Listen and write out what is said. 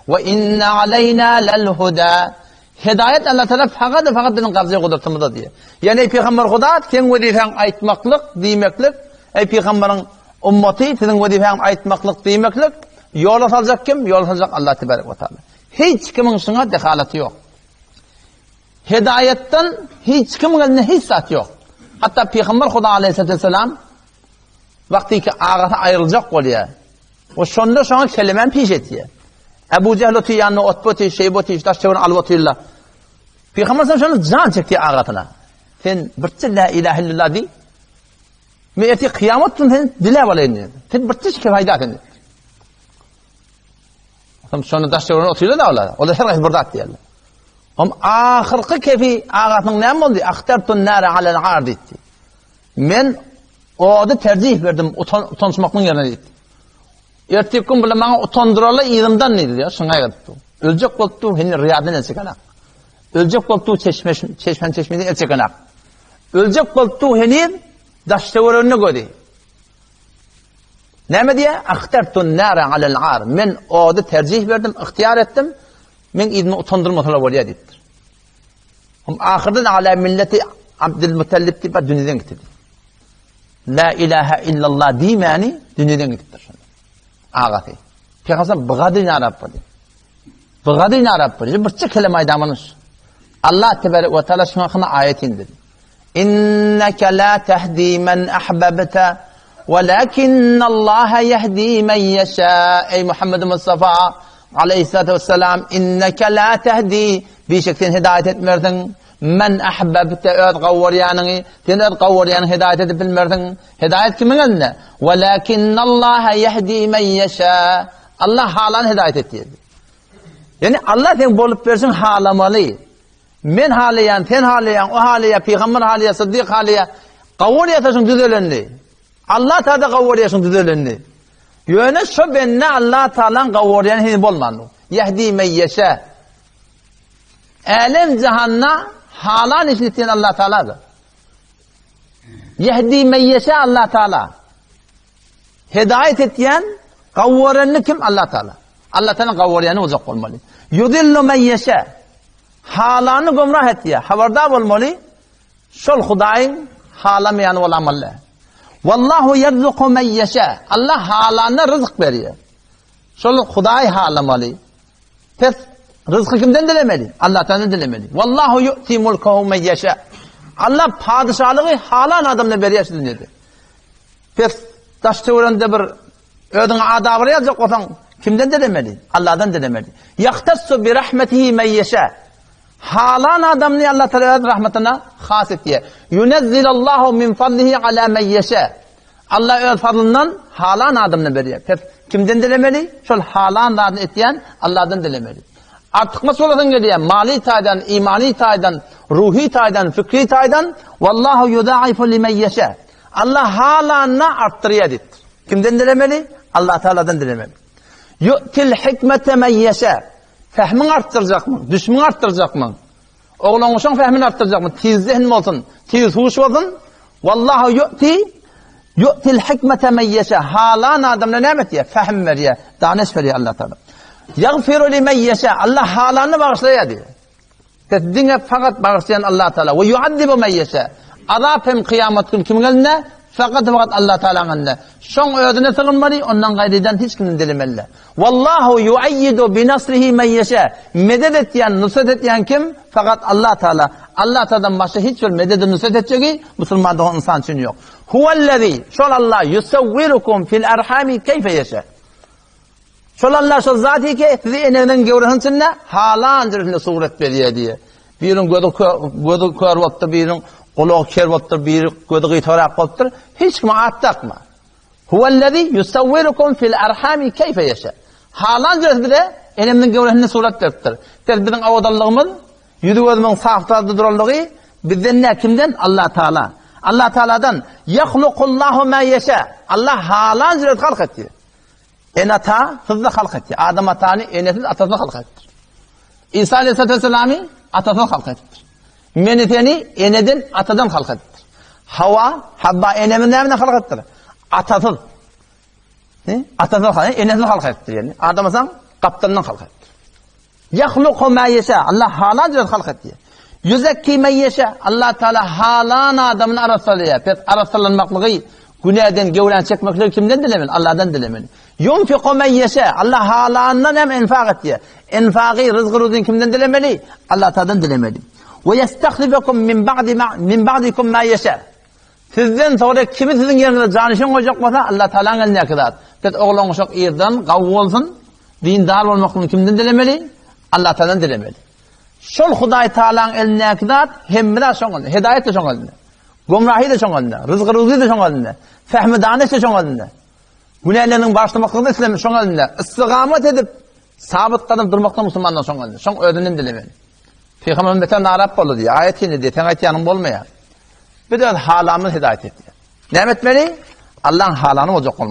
We inne aleýna lel huda. Hedaýat Allah Taala fakat fakat biziň gabza gudratymyzda diýýär. Ýani eý pygamber Huda seň wezipäň aýtmaklyk, diýmeklik, eý pygamberiň ummaty siziň wezipäňiz aýtmaklyk, diýmeklik, ýola saljak kim? Ýola saljak Allah tebarek we taala. Hiç kimiň şuňa dehalaty ýok. Hedaýatdan hiç kimiň elinde hiç zat ýok. Hatda pygamber Huda aleyhissalatu vesselam wagty ki agasy aýryljak bolýar. O şonda şoňa kelemäni piş etýär. Ebu Jehl otyr ýanynda Otba otyr, Şeýbe otyr, daş töweregini alyp otyrlar. Pygamber sallallahu aleyhi ve sellem jan çekýär agasyna. Sen birçe la ilahe illallah diý. Men ertir kıyamet gün seni diläp alaýyn diýdi. Sen birçe şike faýda sen. Hem şonda daş töweregini otyrlar da olar. Olar her haýsy bir zat diýerler. Hem ahyrky kefi agasynyň näme boldy? Ahtartun nara alal ar diýdi. Men ody terjih berdim utan, utançmaklygyň ýerine diýdi. Erteki gün bular maňa utandyrarlar yzymdan diýdi diýýär, şuňa aýdypdy. Öljek bolupdy, heni Riýaddan el çekenak. Öljek bolupdy, çeşme, çeşmäni çeşmeden el çekenak. Öljek bolupdy, heniz daş töwereginde gözi. Näme diýýär? Ahtartun nara alal ar. Men ody terjih berdim, ygtyýar etdim. Men yzymy utandyrmasalar bolýar diýipdir. Hum ahyrda ala milleti Abdül Mutallib diýip dünýeden gitdi. La ilaha illallah diýmäni dünýeden gidipdir şonda. Agasy. Pygamber bygady narap boldy. Bygady narap boldy. Bir çekele aýdamanyş. Allah tebarek we taala şuňa hakynda aýat indirdi. Inneke la tehdi men ahbabta walakinnallaha yehdi men yasha. Ey Muhammed Mustafa aleyhissalatu vesselam inneke la tehdi bişek sen hidayet etmersiň. Men ahbabte öz gowurýanyňy sen öz gowurýanyňy hidayet edip bilmersiň. Hidayet kimiň elinde? Walakinnallaha yehdi men yasha. Allah halan hidayet etýär. Ýani Allah sen bolup bersin halamaly. Men halaýan, sen halaýaň, o halaýar, pygamber halaýar, syddyk halaýar. Gowurýar şuň düzelenini. Allah Taala gowurýar şuň düzelenini. Ýöne şo bende Allah Taalaň gowurýan hini bolman. Ýehdi men ýeşe. Älem jahanda halan işini etýän Allah Taaladyr. Ýehdi men ýeşe Allah Taala. Hedaýat etýän, gowurany kim? Allah Taala. Allah Taala gowurýany uzak bolmaly. Yudillu men ýeşe. Halany gümrah etýär. Habardar bolmaly. Şol Hudaýyň halamaýany bolamaly. Wallahu yerzuku men ýeşe. Allah halana ryzk berýär. Şol Hudaý halamaly. Pes ryzky kimden dilemeli? Allahdan dilemeli. Wallahu yu'ti mulkahu men ýeşe. Allah padyşalygy halan adamyna berýär şu dünýede. Pes daş töwereginde bir Özüňe adabyr ýazjak bolsaň, kimden dilemeli? Allahdan dilemeli. Ýahtassu bi rahmetihi men ýeşä. Halan adamyny Allah Teala öz rahmetyna has etýär. Yunezzilallahu min fadlihi ala men ýeşä. Allah öz fadlyndan halan adamyna berýär. Pes kimden dilemeli? Şol halan zadyny etýän Allahdan dilemeli. Artykmaç bolasyň gelýär, mali taýdan, imani taýdan, ruhy taýdan, fikri taýdan, wallahu yudaifu limen ýeşä. Allah halanyna artdyrýar diýipdir. Kimden dilemeli? Allah Teala'dan dilemeli. Yu'til hikmete men yeşe. Fehmiň artdyrjakmyň? Düşmüň artdyrjakmyň? Oglan-uşaň fehmini artdyrjakmyň? Tiz zehin bolsun, tiz huş bolsun. Wallahu yu'ti yu'til hikmete men yeşe. Halan adamla näme etýär? Fehm berýär, danyş berýär Allah Teala. Ýagfiru limen yeşe. Allah halanyny bagyşlaýar diýýär. Ses diňe fakat bagyşlaýan Allah Taala we yuazzibu men ýeşe. Azap hem kyýamat gün kimiň elinde? Fakat fakat Allah Taalanyň elinde. Şoň özüne sygynmaly, ondan gaýrydan hiç kimden dilemeli. Wallahu yuayyidu bi nasrihi men ýeşe. Medet etýän, nusrat etýän kim? Fakat Allah Taala. Allah Taaladan başga hiç bir mededi nusrat etjegi musulman dogan ynsan üçin ýok. Huwellezi, şol Allah yusawwirukum fil arhami keýfe ýeşe. Şol Allah şol zat ki, sizi eneňiziň gewresiniň içinde halan jürsünde surat berýär diýýär. Biriniň gözi gözi kör bolupdyr, biriniň gulagy ker bolupdyr, biri gözi gyýtarak bolupdyr. Hiç kime at dakma. Huwellezi yusawwirukum fil arhami keýfe ýeşe. Halan jürs bize enemiziň gewresinde surat beripdir. Biz biziň owadanlygymyz, ýüzi gözümiziň saf-taze duranlygy bizden ne, kimden? Allah Taala. Allah Taaladan ýahlukullahu ma ýeşe. Allah halan jürs halk etdi. Ene-ata syz-da halk etdi. Adam atany enesiz, atasyz halk etdi. İsa aleyhissalatu vesselamy atasyz halk etdi. Meni seni eneden, atadan halk etdi. Hawa, Habba enemiz nämeden halk etdi? Atasyz. He? Atasyz halk, enesiz halk etdi yani. Adam asan gapdalyndan halk etdi. Ýahluku ma ýeşa. Allah halan zat halk etýär. Ýuzekki men ýeşa. Allah Taala halan adamyny arassalaýar. Pes arassalanmaklygy, günäden gewrän çekmekligi kimden dilemeli? Allahdan dilemeli. Ýunfiku men ýeşa. Allah halandan hem infak etýär. Infagy, ryzgy ruzyny kimden dilemeli? Allah Taala'dan dilemeli. We ýestahlifukum min ba'di ma min ba'dikum ma ýeşa. Sizden soňra kimi siziň ýeriňize janyşin goýjak bolsa, Allah Tagalaň elindäki zat. Biz oglan-uşak irden gawy bolsun, dindar bolmaklygyny kimden dilemeli? Allah Tagaladan dilemeli. Şol Hudaý Tagalaň elindäki zat hemme zat şoň elinde. Hidaýat-da şoň elinde. Gümrahy-da şoň elinde. Ryzgy-ruzy-da şoň elinde. Fehmi-danyş-da şoň elinde. Günäleriniň bagyşlamaklygy-da islem şoň elinde. Istigamat edip, sabyt gadam durmakda musulmanlar şoň elinde. Şoň özünden dilemeli. Pygamberimiz beter narap boldy diýýär. Aýat indi diýýär, seň aýtýanyň bolmaýar. Biz öz halamyz hidaýat etýär. Näme etmeli? Allah'ın halany boljak bolmaly.